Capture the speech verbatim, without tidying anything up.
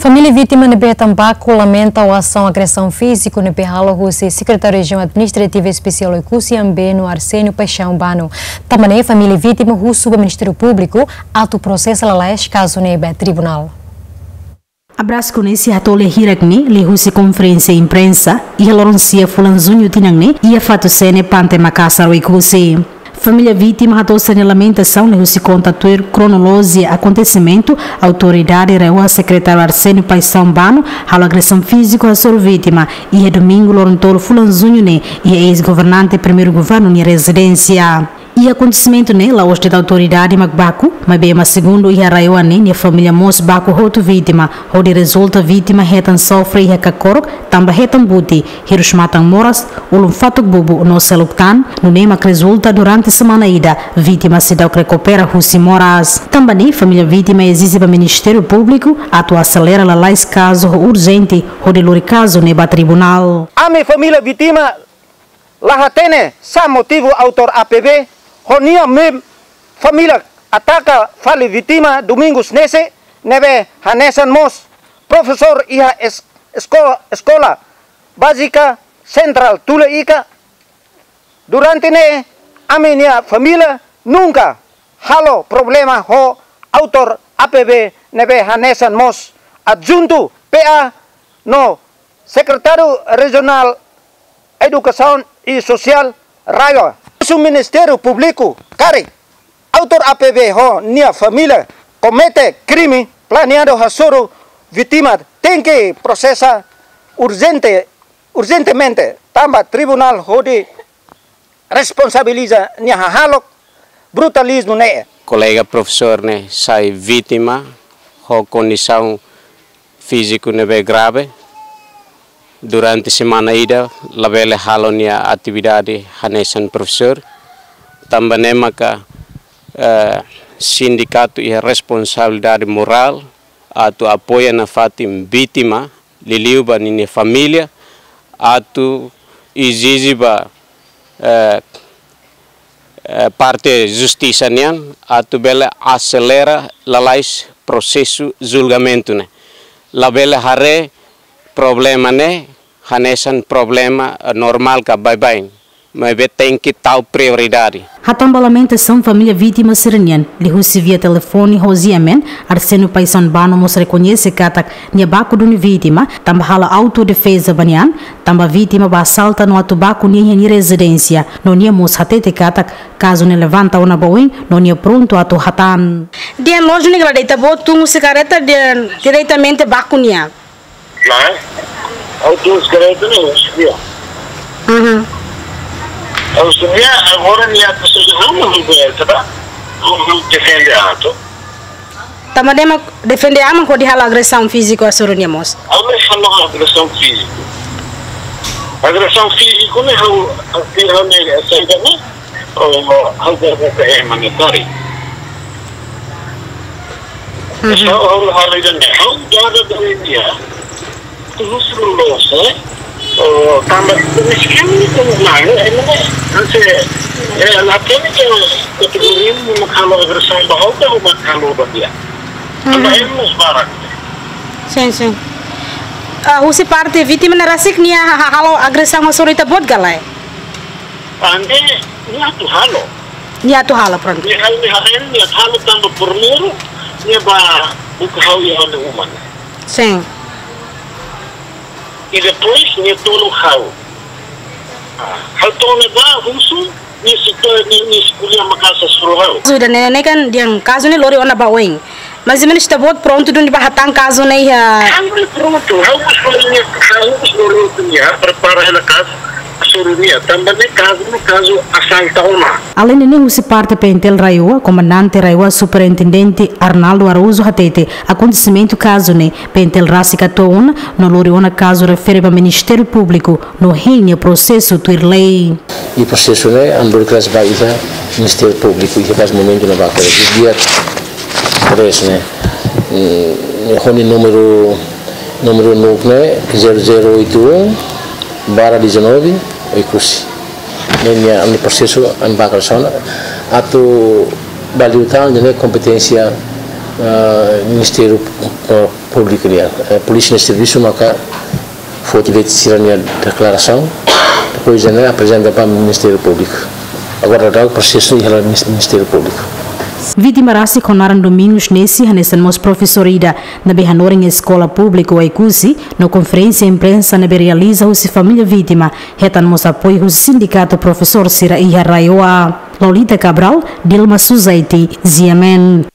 Família vítima ne'ebé hetan baku lamenta ho asaun agresaun fíziku ne'ebé halo husi Sekretáriu Rejiaun Administrativa Espesiál Oekusi Ambenu, Arsénio Paixão Bano. Tanba ne'e família vítima husu ba Ministériu Públiku atu prosesa lalais kazu ne'e ba tribunál. Abrasu Konesi hato'o lia hirak ne'e liuhusi konferénsia imprensa iha loron sia fulan Juñu tinan ne'e iha Fatusene, Pante Makasar, Oekusi. Família vítima hato'o sira-nia lamentasaun liuhusi konta tuir kronolojia akontesimentu. Autoridade RAEOA Sekretáriu Arsénio Paixão Bano halo agresaun fíziku hasoru vítima iha domingu loron tolu fulan Juñu ne'e iha eis-governante primeiru governu nia rezidénsia. Iha akontesimentu ne'e la'ós de'it autoridade mak baku, maibé ema segundu iha RAEOA ne'e nia família mós baku hotu vítima, hodi rezulta vítima hetan sofre iha kakorok tanba hetan buti, hirus matan moras, ulun fatuk bubu no seluk tan, nune'e mak rezulta durante semana ida vítima seidauk rekupera husi moras. Tanba ne'e família vítima ezije ba Ministériu Públiku atu aselera lalais kazu ho urjente hodi lori kazu ne'e ba tribunál. Ami família vítima la hatene sá motivu autór A P B ho nia mem família ataka fali vítima Domingos Nese ne'ebé hanesan mós profesór iha es-, esko-, eskola bázika sentrál Tula Ika. Durante ne'e ami-nia família nunka halo problema ho autór A P B ne'ebé hanesan mós adjuntu P A no Sekretáriu Rejionál Edukasaun i Sosiál RAEOA. Husu Ministériu Públiku karik autór A P B ho nia família komete krime planeadu hasoru vítima tenke prosesa urjente, urjentemente tanba tribunál hodi responsabiliza nia hahalok brutalizmu ne'e. Kolega profesór ne'e sai vítima ho kondisaun fíziku ne'ebé grave. Durante semana ida labele halo nia atividade hanesan profesór. Tanba ne'e maka, eh, sindikatu iha responsabilidade morál atu apoia nafatin vítima, liuliu ba ninia família, atu ezije ba, eh, eh, parte justisa nian atu bele aselera lalais prosesu julgamentu ne'e. Labele haree problema ne'e hanesan problema, eh, normál ka baibain, maibé tenke tau prioridade. Hatán ba lamentasaun família vítima sira-nian liuhusi via telefone ho G M N, Arsénio Paixão Bano mós rekoñese katak nia baku duni vítima tanba halo autodefeza ba nia an, tanba vítima bá asalta no atu baku nia iha nia rezidénsia, no nia mós hatete katak kazu ne'e levanta ona ba oin no nia prontu atu hatán. Dehan loos ne'e kala deita boot tun husi kareta dehan diretamente baku nia. Não é? Autores kareta ne'e husu nia. Uhum. Husu nia, agora nia atu sujeitu hau mak husu nia, tá? Hau defende atu. Tanba dehan mak defende aman hodi halo agresaun fíziku hasoru nia mós. Hau mak halo agresaun fíziku. Agresaun fíziku ne'e hau, hau, hau ne'e saida ne'e. Oh, hau jaga ka ema ne'e tari. Mhm. Esa hau hau ida ne'e, hau jaga dari dia. Terus lulus, eh. Oh, tanba miskin itu mana, ema ne'e. Nanti, eh, latihan itu kategori ini mak halo agresaun ba hau ka mak halo ba dia. Tanba Mhm. ema mós barak. Sin, sin. Ah, husi parte vítima ne'e rasik nia ha-, ha-, halo agresaun hasoru ita-boot ka lae? Ande, nia atu halo. Nia atu halo, prontu. Nia halo, nia halo, nia atu halo tanba primeiru, nia bá buka hau iha ha'u-nia uma. Sin. I depois, nia tolok hau. Ah, ha'u to'o ne'ebá, husu, nia sei to'o, nia, nia sei ko'alia maka'as hasoru hau. Sudah ne'e, ne'e kan dehan kazu ne'e lori ona ba oin. Mais ou menus ita-boot prontu duni bá hatán kazu ne'e iha? Kazu ne'e prontu, ha'u mós lori nia, ha'u mós lori nia, prepara hela kazu, hasoru nia, tanba ne'e kazu ne'e kazu asalta ona. Aleinde ne'e husi parte PNTL RAEOA, Komandante RAEOA Superintendente Arnaldo Araújo hatete, akontesimentu kazu ne'e, PNTL rasik hato'o ona, no lori ona kazu refere ba Ministériu Públiku, no hein nia prosesu tuir lei. I prosesu ne'e, ami lori kazu ba iha Ministériu Públiku, iha kazu momentu ne'ebá, dia tres ne'e. Mm, ho nia númeru, númeru NUC ne'e zero zero oito um barra dezanove, Oekusi. Ne'e nia, ami prosesu, ami bá kazu ona. Atu ba liután, ne'e kompeténsia, ah, Ministériu, ah, Públiku nian, eh, polísia nia servisu maka foti de'it sira-nia deklarasaun, depois ne'e aprezenta ba Ministériu Públiku. Agora daudaun prosesu iha Ministériu Públiku. Vítima rasik ho naran Domingos Nesi hanesan mós profesór ida ne'ebé hanorin eskola públiku Oekusi, no konferénsia imprensa ne'ebé realiza husi família vítima, hetan mós apoiu husi sindikatu profesór sira iha RAEOA. Lolita Cabral, Dilma Suzaiti, G M N.